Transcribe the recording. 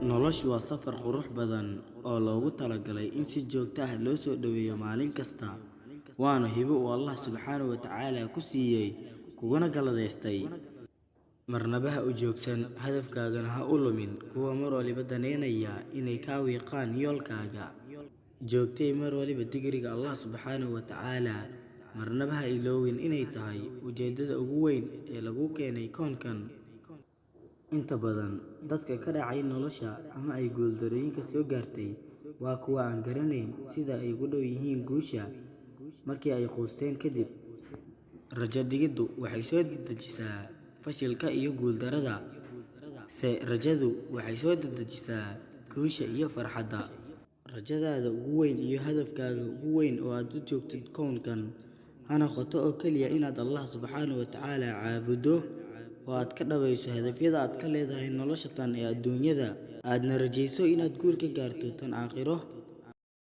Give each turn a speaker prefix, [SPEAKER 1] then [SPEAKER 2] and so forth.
[SPEAKER 1] Noloshu waa safar qurux badan oo loogu talagalay in si joogto ah loo soo dhoweeyo maalin kasta, waana hibo uu Allah subxaanahu wa tacaala ku siiyay kuguna galladaystay. Marnaba ha u joogsan, hadafkaagana ha u lumin kuwa mar waliba danaynaya inay kaa wiiqaan yoolkaaga. Joogtee mar waliba dikriga Allah subxaanahu wa tacaala, marnaba ha iloowin inay tahay ujeeddada ugu weyn ee laguu keenay koonkan. Inta badan dadka ka dhacay nolosha ama ay guuldarrooyinka soo gaartay waa kuwa aan garanayn sida ay ugu dhow yihiin guusha markii ay quusteen kadib. Rajo dhigiddu waxay soo dedejisaa fashilka iyo guuldarrada, se rajadu waxay soo dedejisaa guusha iyo farxadda. Rajadaada ugu weyn iyo hadafkaaga ugu weyn oo aad u joogtid koonkan ha noqoto oo kaliya inaad Allah subxaanahu wa tacaala caabuddo oo aad ka dhabayso hadafyada aad ka leedahay nolosha tan ee adduunyada, aadna rajayso inaad guul ka gaarto tan aakhiro.